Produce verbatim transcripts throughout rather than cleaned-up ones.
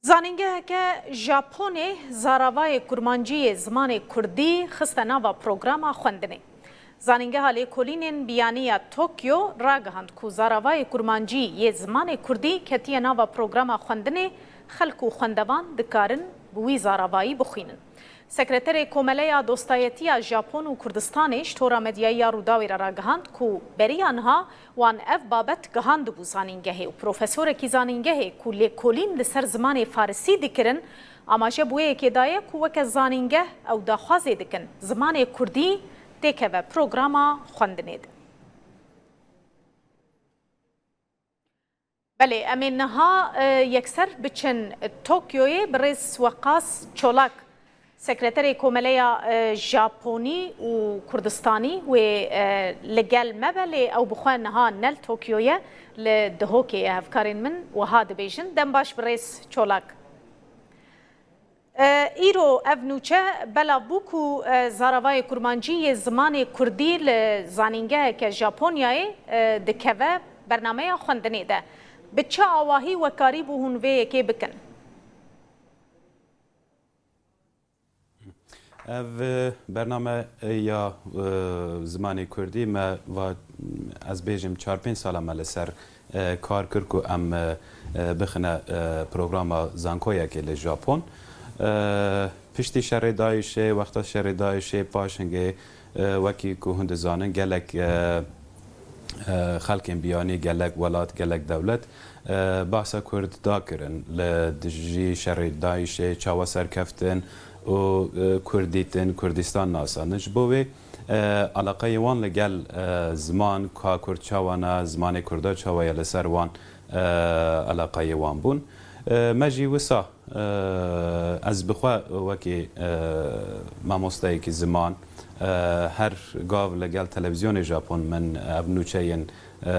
Zanîngeheke Japonê zaravayê kurmancî yê zimanê kurdî xiste nava programa xwendinê. Zanîngeha Lêkolînên Biyanî ya Tokyo ragihand ku zaravayê kurmancî yê zimanê kurdî ketiye nava programa xwendinê, xelk û xwendevan dikarin bi wî zaravayî bixwînin. Sekreterê Komeleya Dostayetiya Japon û Kurdistanê ji tora medyayî ya Rûdawê re ragihand ku beriya niha wan ev babet gihandibû zanîngehê û profesorekî zanîngehê ku lêkolîn li ser zimanê farisî dikirin, amaje bi wê yekê daye ku weke zanîngeh ew daxwazê dikin zimanê kurdî têkeve programa xwendinê de. Belê, em ê niha, e, yekser biçin Tokyoyê. Birêz Weqas Çolak, sekreterê Komeleya, e, Japonî û Kurdistanî wê, e, li gel me be, lê ew bi xwe niha ne li Tokyo ye, li Dihokê ye. Hevkarên min wiha dibêjin. Dem baş birêz Çolak. E, îro ev nûçe belav bû ku, e, zaravayê kurmancî yê zimanê kurdî li zanîngeheke Japonyayê, e, dikeve bernameya xwendinê de. Bi çi awahî we karîbû hûn vê yekê bikin? Ev, e, bername, e, ya, e, zimanê kurdî me va, ez bêjim çar pênc sala me li ser e, kar kir ku em, e, e, bixine, e, programa zankoyekê li Japon. E, piştî şerê DAIŞê, wexta şerê DAIŞê, paş hingê, e, wekî ku hûn dizanin, gelek, e, e, xelkên biyanî, gelek welat, gelek dewlet, e, behsa Kurd dakirin. Li dijî şerê DAIŞê çawa serkeftin û, e, Kurd dîtin, Kurdistan nasandin. Ji bo wê, e, eleqeyê wan li gel, e, ziman, ka Kurd çawa ne, zimanê Kurda çawa ye, li ser wan, e, eleqeyê wan bûn. E, me jî wisa, e, ez bi xwe wekî, e, mamosteyekî ziman, e, her gav li gel televîzyonê Japon min ev nûçeyên, e,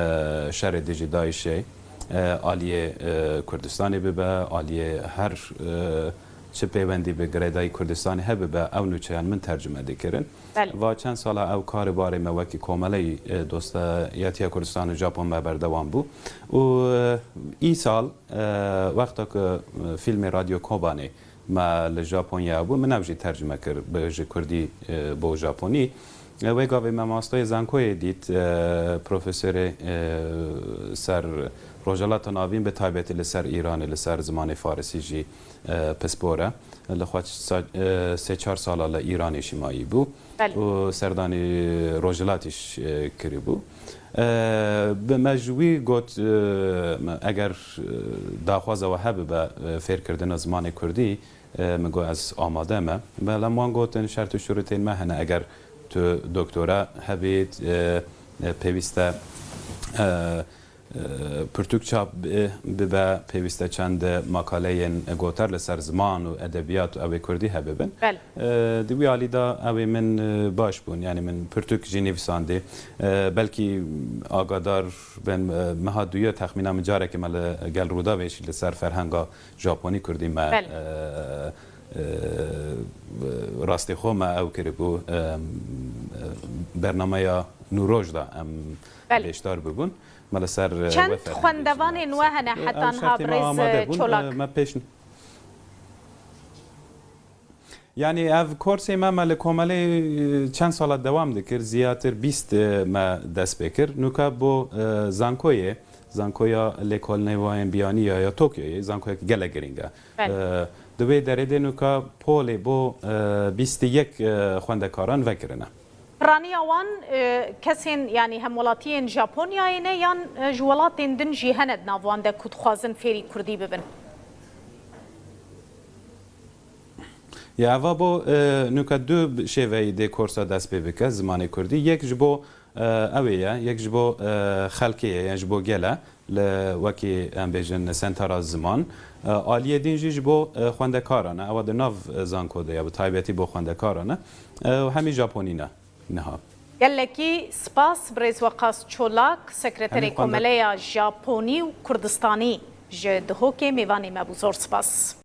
şerê dijî DAIŞê, e, aliyê, e, Kurdistanê bibe, aliyê her, e, çi pêwendî bi girêdayî Kurdistanê hebibe, ew nûçeyan min tercüme dikirin. Belê. Va çend sala ew karê barê me wekî komeleyî, e, dostayetiya Kurdistan û Japon me berdewam bû. Û, e, îsal, e, wexta ku, e, fîlmê Radyo Kobanê me li Japonya bû, min ew jî tercüme kir bi, ji Kurdî, e, bo Japonî. E, wê gavê me masteyê zankoyê dît, e, profesorê, e, ser Rojhilata Navîn, bi taybetî li ser Îranê, li ser zimanê farisî jî, e, pispor e. Li xwe sa-, e, sê çar sala li Îranê jî mayî bû. Belê. Û serdanî Rojhilatî jî, e, kirîbû. E, bi me ji wî got, e, eger, e, daxwaza we hebibe, e, fêrkirina zimanê kurdî, e, min got ez amade me. Belê, em wan gotin şert û şurûtên me hene, eger tu doktora hebît, e, e, pêwîst e, e, e, pirtûk çap bi-, bibe, pêwîst e çend makaleyên gotar li ser ziman û edebiyat û ew ê kurdî hebibin. Belê. E, di wî alî de ew ê min, e, baş bûn, yanî min pirtûk jî nivîsandî. E, belkî agadar bin, e, meha duye texmîna min carekê me li gel Rûdawê jî li ser ferhenga Japonî kurdî me, Belê. e, e, rastî xwe me ew kiribû, e, e, bernameya Nûroj de em Belê. Beşdar bibûn. Me li ser, e, Çend we ferhengê jî xwendevanên me we hene qisey kir. Heta niha, şertê me birêz, amade bûn, Çolak? E, me pêş Yanî ev korsê me, me li komelê, e, çend sala dewam dikir, ziyatir bîst, e, me dest pê kir. Nûka bo, e, zankoyê, zankoya Lêkolînê Wayên Biyanî ya, ya Tokyoyê, zankoyek gelek girîng e. Belê. E, di wê derê de nûka polê bo, e, bîst û yek, e, xwendekaran vekirine. Piraniya wan, e, kesên, yanî hemwelatiyên Japonyayê ne yan, e, ji welatên din jî hene di nav wan de ku dixwazin fêrî kurdî bibin? Ya, eva bo, e, nûka du şêveyî dê korsa dest pê bike zimanê kurdî. Yek ji bo, e, ew ê ye, yek ji bo, e, xelkê ye, yan ji bo gel e, li wekî em bêjin sentara ziman. E, aliyê din jî ji bo, e, xwendekaran e. Ewa di nav, e, zanko de ye, bi taybetî bo xwendekaran e. E, û hemî Japonî ne niha. Gelekî spas, birêz Weqas Çolak, sekreterê Hemî xwende- Komeleya Japonî û Kurdistanî ji Dihokê mêvanê me bû. Zor spas.